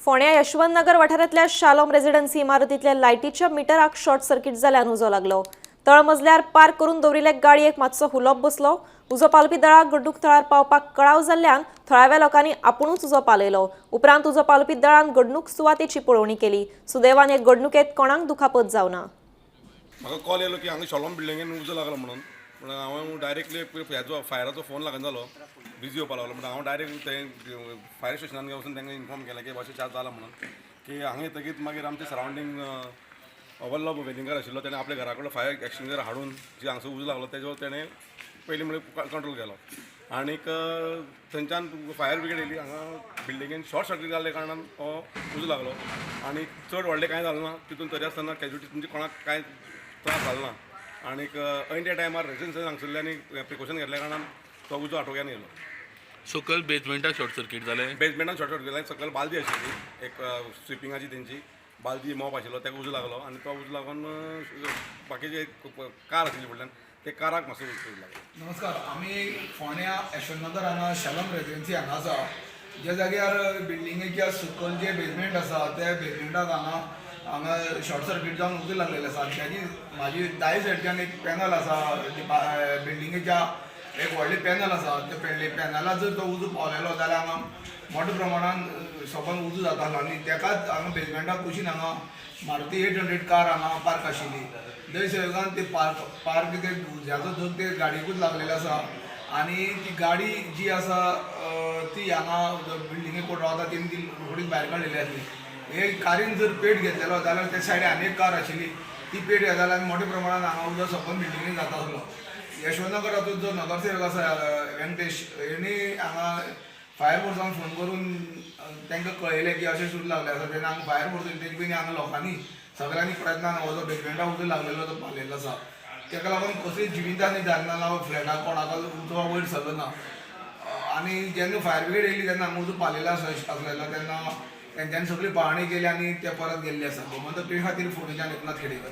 फोंड्या यशवंतनगर वाठारांतल्या shalom residency इमारतींतल्या लायटीच्या मिटराक short circuit जाल्यान उजो लागलो. तळमजल्यार पार्क करून दवरिल्ले गाडयेक मातसो हुलोप बसलो. उजो पालोवपी दळाक घडणूक थळार पावपाक कळाव जाल्ल्यान थळाव्या लोकांनी आपुणूच उजो पालयलो. उपरांत उजो पालोवपी दळान घडणूक सुवातेची पळोवणी केली. सुदैवान हे घडणुकेत कोणाक दुखापत जावना. म्हाका कॉल येयलो की हांगा शॉलोम बिल्डिंगेन उजो लागलो म्हणून. पूण हांवें डायरेक्टली हेजो फायराचो फोन लागना जालो, बिजी येवपा लागलो. म्हणून हांव डायरेक्ट थंय फायर स्टेशनान वचून तांकां इन्फॉर्म केलें की अशें चार्ज जाला म्हणून. की हांगा येतकीच मागीर आमचे सरावंडींग वल्लभ वेलिंगकार आशिल्लो, तेणें आपल्या घरा कडेन फायर एक्सटिंग्विशर हाडून जी हांगसर उजो लागलो तेजो तेणें पयलीं म्हणल्यार कंट्रोल केलो. आनीक थंयच्यान फायर ब्रिगेड येयली. हांगा बिल्डिंगेन शॉर्ट सर्कीट जाल्ल्या कारणान हो उजो लागलो आनी चड व्हडलें कांय जालें ना तितून. तरी आसतना कॅज्युलिटी म्हणजे कोणाक कांय त्रास जालो ना. आनीक ऐन त्या टायमार रेजिडन्स हांगसरल्यांनी प्रिकॉशन घेतल्या कारणान तो उजो आटोक्यान येयलो. सकयल बेजमेंटाक शॉर्ट सर्कीट जालें? बेजमेंटान शॉर्ट सर्कीट जालें. सकयल बालदी आशिल्ली एक स्विपिंगाची, तेंची बालदी मॉप आशिल्लो, ताका उजो लागलो आनी तो उजो लागून बाकीचे एक कार आशिल्ली फुडल्यान, ते काराक मातसो उजो लागलो. नमस्कार, आमी फोंड्या यशवंतनगर हांगा शलम रेजिडेन्सी हांगा आसा, ज्या जाग्यार बिल्डिंगेच्या सकयल जे बेजमेंट आसा त्या बेजमेंटाक हांगा हांगा शॉर्ट सर्कीट जावन उजो लागलेले आसा. त्याची म्हाजी दावे सायडच्यान एक पॅनल आसा, बिल्डिंगेच्या एक व्हडलें पॅनल आसा. त्या पॅनला जर तो उजो पावलेलो जाल्यार हांगा मोठ्या प्रमाणान सोंपान उजो जातालो. आनी तेकाच हांगा बेजमेंटा कुशीन हांगा मारुती 800 कार हांगा पार्क आशिल्ली. दैसयोगान ते पार्क पार्क ते उज्याचो धग ते गाडयेकूच लागलेलो आसा आनी ती गाडी जी आसा ती हांगा बिल्डिंगे कोण रावता तेणी ती रोखडीच भायर काडलेली आसली. हे कारीन जर पेट घेतलेलो जाल्यार त्या सायडीन आनी एक कार आशिल्ली, ती पेट घेतली जाल्यार मोठ्या प्रमाणान हांगा उदक सकयल बिल्डिंगेन जाता आसलो. यशवंतनगराचो जो नगरसेवक आसा व्यंकटेश, हेणी हांगा फायर फोर्सान फोन करून तांकां कळयलें की अशें सुरू लागलें आसा. तेन्ना हांगा फायर फोर्स तेजे पयलीं हांगा लोकांनी सगळ्यांनी प्रयत्नान हो जो बेजमेंटा उजो लागलेलो तो पालयलो आसा. ताका लागून कसलीच जिवितांनी जाली ना, फ्लॅटाक कोणाक उजो वयर सरलो ना. आनी जेन्ना फायर ब्रिगेड येयली तेन्ना हांगा उजो पालयलो आसा आसलेलो तेन्ना तेंच्यांनी सगळी पाळणी केली आनी ते परत गेल्ले आसा. गोमंतक टीव्ही खातीर फोंडेच्यान एकनाथ खेडेकर.